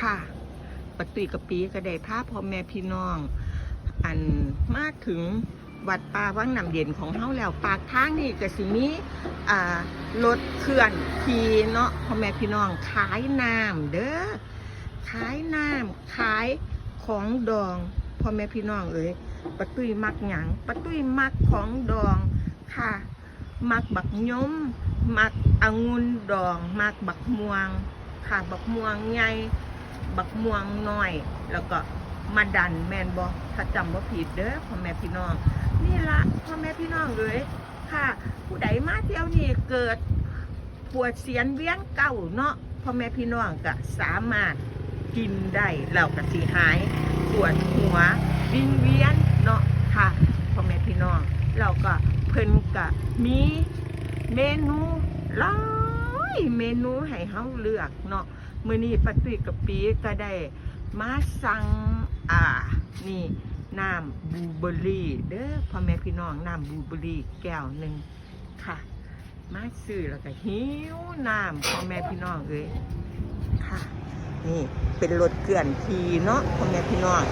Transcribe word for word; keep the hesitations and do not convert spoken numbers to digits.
ค่ะ ป้าตุ้ยกะปีก็ได้พาพ่อแม่พี่น้อง อันมาถึงวัดป่าวังน้ำเย็นของเฮาแล้ว ปากทางนี่ก็สิมี อ่า รถเคลื่อนที่เนาะ พ่อแม่พี่น้อง ขายน้ำเด้อ ขายน้ำ ขายของดอง พ่อแม่พี่น้องเอ๋ย ป้าตุ้ยมักหยัง ป้าตุ้ยมักของดองค่ะ มักบักยม มักองุ่นดอง มักบักม่วงค่ะ บักม่วงใหญ่ บักม่วงน้อย แล้วก็มะดัน แม่นบ่ ถ้าจำบ่ผิดเด้อ พ่อแม่พี่น้อง นี่ละ พ่อแม่พี่น้องเอ๋ย ค่ะ ผู้ใดมาเที่ยวนี่เกิดปวดเสียนเวียนเก้าเนาะ พ่อแม่พี่น้องก็สามารถกินได้ แล้วก็สิหายปวดหัววิงเวียนเนาะค่ะ พ่อแม่พี่น้อง แล้วก็เพิ่นก็มีเมนูหลายเมนูให้เฮาเลือกเนาะ มื้อนี้ป้าตุ้ยกะปีก็ได้มาสั่ง อ่า นี่ น้ำบลูเบอร์รี่เด้อ พ่อแม่พี่น้อง น้ำบลูเบอร์รี่แก้วหนึ่งค่ะ มาซื้อแล้วก็หิวน้ำ พ่อแม่พี่น้องเอ๋ย ค่ะ นี่เป็นรถเคลื่อนที่เนาะ พ่อแม่พี่น้อง